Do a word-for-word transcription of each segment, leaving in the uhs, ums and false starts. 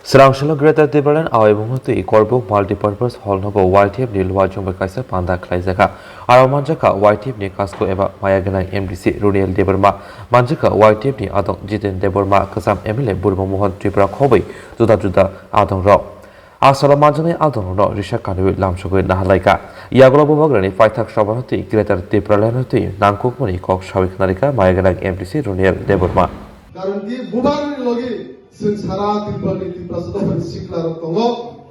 Srangselo Greater Tipraland awaibungma twi Korbuk Multipurpose Hall nogo Y T F ni luachung bai kaisa panda khlaijak kha. Aro manjak kha Y T F ni kasko eba maya gwnang M D C Runiel Debbarma, manjak kha Y T F ni adong Jiten Debbarma, kwcham M L A Burma Mohan Tripura khobwi juda juda adong rok. A salo manjaknai adong rokno risa kanwi lamsogwi nahar lai kha. Yagulo bubagrani paithak sabha no twi Greater Tipraland no twi nangkukmani kok sawi khna rikha maya gwnang M D C Runiel Debbarma. Karon ki bubagrani logi Chwng sara Tripura ni Tiprasa dophani sikla rok tongo.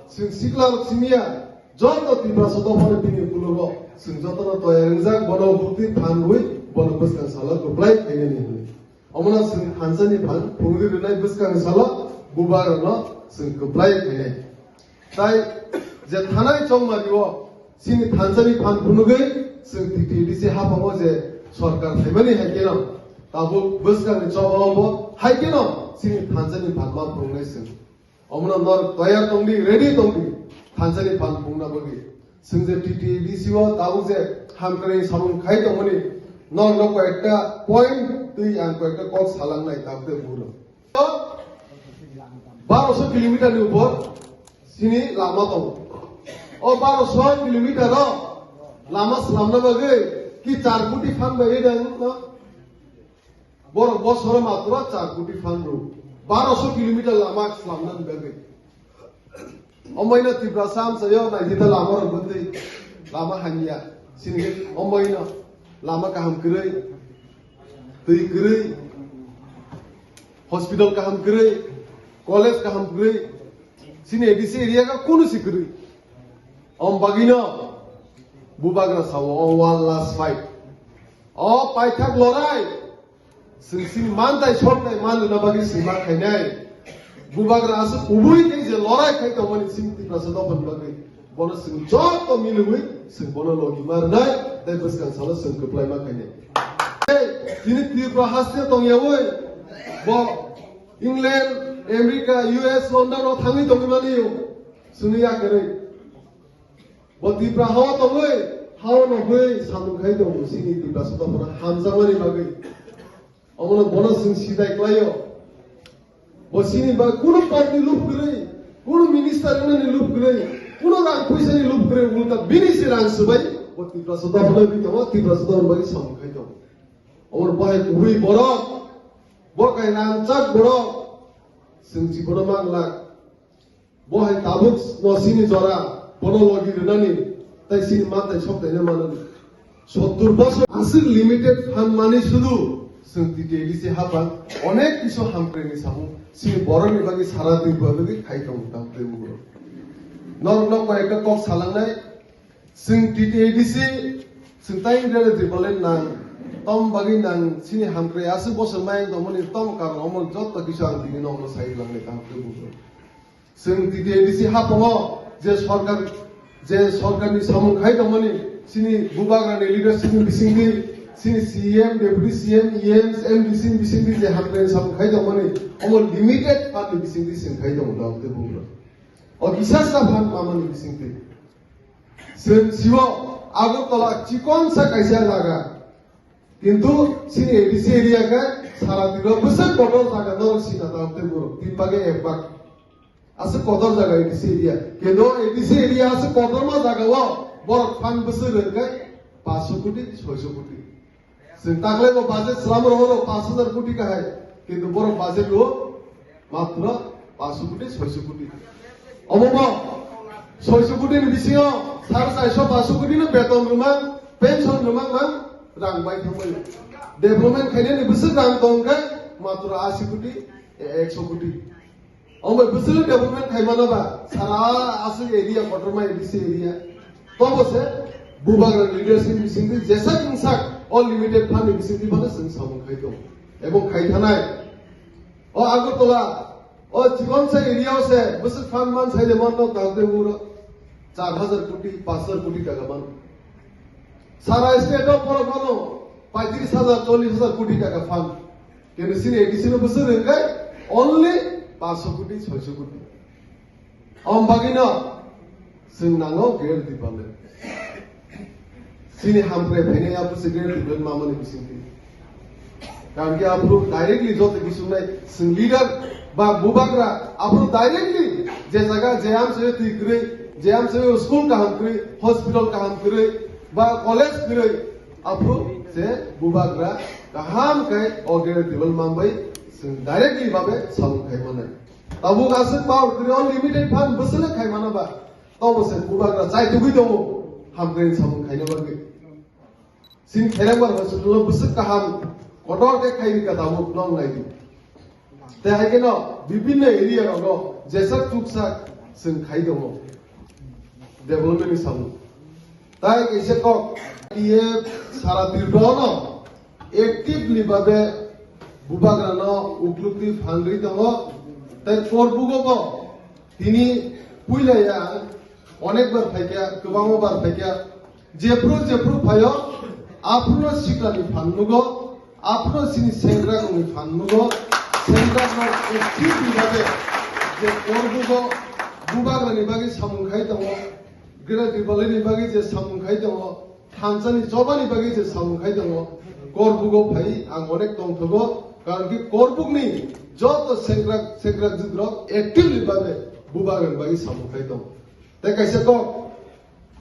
Chwng sikla rok simiya, joto Tiprasa dophani bini bulugo. Chwng jotono toya wngjak, bono bukti phan rwi, bono bwskang salo kwplai khainani hwnwi. Omono chwng thansa ni phan phungri rwnai bwskang salo bubagrano chwng kwplai khainai. Tai je thanai chongmari o chini thansa ni phan phunugwi chwng T T A D C haphango je sorkar phaimani hai keno tabuk bwskang ni choba o bo hai keno chini thansa ni phan ma phunuknai chwng. Omono nor toyar tongdi, ready tongdi thansa ni phan phunukna bagwi. Chwng je T T A D C o tabuk je hamkrai samung khai tongmani nor no koyekta point twi ang koyekta kok salangnai tabuk de buro. Baroso kilometer ni upor chini lama tongo. O baroso kilometer o lama slamna bagwi ki char koti phan bai dang no? Borok bosoro matro char koti phan rw. Baroso kilometer lama slamna bagwi. Omoino Tiprasa amchaio naidi ta lama rok bwtwi lama hamya. Chini omoino lama kaham kwrwi, twi kwrwi, hospital kaham kwrwi, college kaham kwrwi. Chini A D C area ka kunu si kwrwi. Om bagino bubagra sao o one last fight. O paithak lorai. Chwng chini mantai soknai manlina bagwi sima khainai. Bubagra aswk kubui khe je lorai khai tongmani chini Tiprasa dophani bagwi. Bono chwng joto miliwi chwng bono logi ma rwnai, tei bwskang salo chwng kwplai ma khainai. Tei chini Tripura haste tongyawi bo England, America, U S, London o thangwi tongwi mani o. Chwngni yakarwi. Bo Tripura hao tongwi, hao nogwi samung khai tongo, chini Tiprasa dophano hamjakmani bagwi. Omono bono chwng sidai klaio. Bo chini ba kunu party lub kwrwi, kunu minister wngnani lub kwrwi, kunu rang puisani lub kwrwi, ulta bini se rang swbai, bo Tiprasa dophano bi tongo, Tiprasa dophano bagwi samung khai tongo. Omono bahai kubui borok, bo kai rangchak borok, chwng si bono manglak. Bo hai tabuk no chini jora, bono logi rwnani, tei chini mantai sok taina manani. Sottur bosor aswk limited phan mani sudu, chwng T T A D C hapang, onek kisu hamkrai ni samung, chini borok ni bagwi sara Tripura bagwi khai tongo, tamo tei bugrok. Norok no koi ekta kok salangnai, chwng T T A D C, chwng tai Greater Tipraland nang, tom bagwi nang, chini hamkrai aswk bosor mayang tongmani, tom karon omo joto kisu ang tini no omo sai langnai, tamo tei bugrok. Chwng T T A D C haphango je sorkar, je sorkarni samung khai tongmani, chini bubagrani leadership ni bisingtwi, chini C M, Deputy C M, E Ms, M D C ni bisingtwi je hamkrai samung khai tongmani, omo limited fund ni bisingtwi chwng khai tongo, tamo tei bugrok. O kisa sa fund mamani bisingtwi. Chwng siwo Agartala chikonsa kaisa jaga. Kintu chini A D C area khe sara Tripura bwswk kotor jaga norok sina tamo tei bugrok tin bage ek bag. Aswk kotor jaga A D C area. Kintu A D C area aswk kotorma jaga o borok phan bwswk rwkhe paanch sho koti, choi sho koti. Chwng taklai bo budget slam rw horo paanch hajar koti kahai. Kintu borok budget rw matro paanch sho koti, choi sho koti. Omo bo choi sho koti ni bisingo sare char sho, paanch sho koti no beton rwmang, pension rwmang mang rang bai thangbai. Development khainani bwswk rang tong khe matro ashi koti, ek sho koti. Omo bai bwswk development khaimano ba sara aswk area kotorma A D C area. Tobo se bubagra leadership bisingtwi jesa kungsak o limited fund ni bisingtwi phano chwng samung khai tongo. Ebong khai thanai. O Agartala, o chikonsa area o se bwswk fund man sai de man no tang tei uro char hajar koti, paanch hajar koti taka man. Sara state o borok mano paitris hajar, chollis hajar koti taka fund. Kintu chini A D C no bwswk rwkhe only paanch sho koti, choi sho koti. Om bagwino chwng nango Greater Tipraland. Chini hamkrai phainai aphuru se Greater Tipraland mamani bisingtwi. Karon khe aphuru directly joto bising nai chwng leader Ba bubagra aphuru directly je jaga je amchai twi kwrwi, je amchai school kaham kwrwi, hospital kaham kwrwi, ba college kwrwi, aphuru je bubagra kaham khe o Greater Tipraland manbai chwng directly babe samung khai manai. Tabuk aswk power kwrwi o limited fund bwswk khai mano ba, tobo se bubagra chai tugwi tongo hamkrai samung khaina bagwi. Chini Kherengbar hospital o bwswk kaham kotor khe khai rika tabuk nong nai di. Tei hai kheno bibinno area rogo jesak chuksak chwng khai tongo development ni samung. Tai kaisa kok T F sara Tripura no actively babe bubagra no uklukti phanrwi tongo. Tai Korbugo bo tini puila ya onekbar phaikha, kwbangma bar phaikha, jephru jephru phaio, aphruno siklani phan nugo, aphruno chini sengkrakni phan nugo, sengkrakno actively babe je Korbugo bubagrani bagwi samung khai tongo, Greater Tipralandni bagwi je samung khai tongo, thansani chobani bagwi je samung khai tongo, Korbugo phai ang onek tongthogo, karon ki Korbugni joto sengkrak sengkrak jugrok actively babe bubagrani bagwi samung khai tongo. Tei kaisa kok,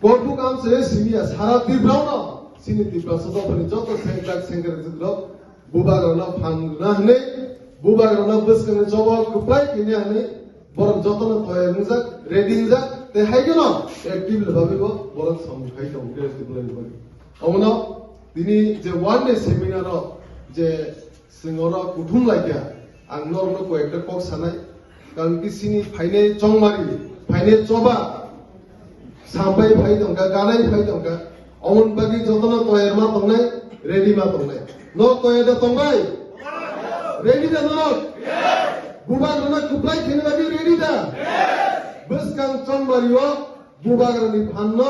Korbuk amchai simi ya sara Tripura no, chini Tiprasa dophani joto sengkrak sengkrak jugrok bubagrano phan rwna hwnwi, bubagrano bwskangni choba kwplai khaina hwnwi borok jotono toyar wngjak, ready wngjak, tei hai kheno actively bagwi bo borok samung khai tongo, Greater Tipralandni bagwi. Omono tini je one day seminar o je chwng oro kuthum laikha, ang norokno koi ekta kok sanai, karon ki chini phainai chongmari, phainai choba, sampai phai tongkha, ganai phai tongkha, omon bagwi jotono toyar ma tongnai, ready ma tongnai. Norok toyar da tongbai? Ready da norok? Bubagrano kwplai khaina bagwi ready da? Bwskang chongmari o bubagrani phanno,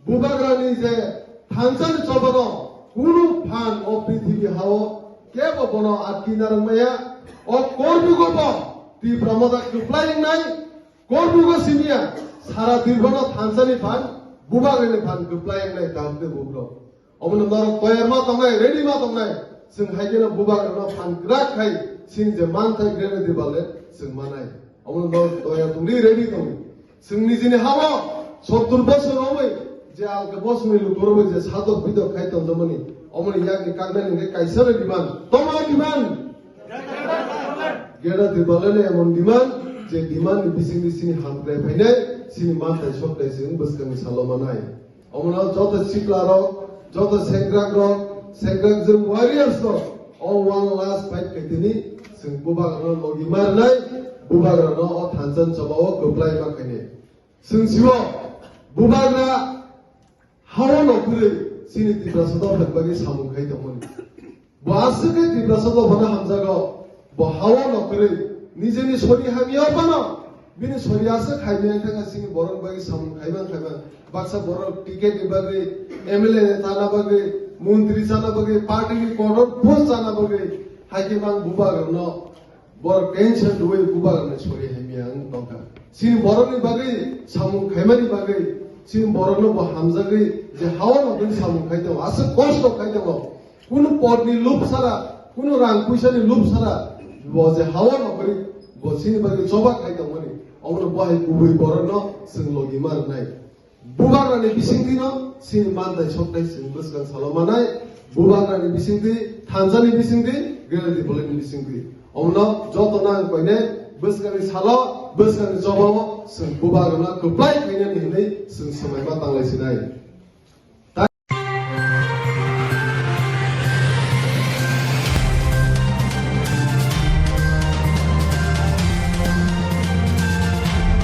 bubagrani je thansani chobano kunu phan o prithibi hao kebo bono atki narwk maya. O Korbugo bo Tipra Motha kwplai wngnai, Korbugo simiya sara Tiprano thansani phan, bubagrani phan kwplai wngnai, dam tei bugrok. Omono norok toyar ma tongnai, ready ma tongnai. Chwng hai kheno bubagrano phan kwrak khai chini je manthai Greater Tipraland chwng manai. Omono norok toyar tongdi, ready tongdi. Chwng nijini hao sottur bosor romwi je alka bosongni lukurogwi je sadok bidok khai tongjakmani, omoni yakni kaknani hwnkhe kaisano demand. Tongma demand? Greater Tipralandni emon demand, je demand ni bisingtwi chini hamkrai phainai, chini manthai sokthai chwng bwskangni salo manai. Omono joto sikla rok, joto sengkrak rok, sengkrak jwng warriors rok, o one last fight khe tini chwng bubagrano logi ma rwnai, bubagrano o thansa ni choba o kwplai ma khainai. Chwng sibo bubagra hao no kwrwi chini Tiprasa dophani bagwi samung khai tongmani. Bo aswk khe Tiprasa dophano hamjago. Bo hao no kwrwi nijeni sori hamya phano bini sori aswk khaimani thangkha chini borok bagwi samung khaimang khaimang. Baksa borok ticket ni bagwi, M L A chana bagwi, montri chana bagwi, party ni kotor post chana bagwi, hai khe mang bubagrano borok tension rwui bubagrani sori hamya wng tongkha. Chini borokni bagwi samung khaimani bagwi, chini borokno bo hamjagwi je hao no bini samung khai tongo, aswk kosto khai tongo. Kunu podni lub sara, kunu rang puisani lub sara, bo je hao no kwrwi, bo chini bagwi choba khai tongmani, omono bo hai kubui borokno chwng logi ma rwnai. Bubagrani bisingtwi no chini manthai sokthai chwng bwskang salo manai, bubagrani bisingtwi, thansani bisingtwi, Greater Tipralandni bisingtwi. Omono joto nang koine bwskangni salo, bwskangni chobao chwng bubagrano kwplai khainani hinwi chwng swmai ma tanglai sinai.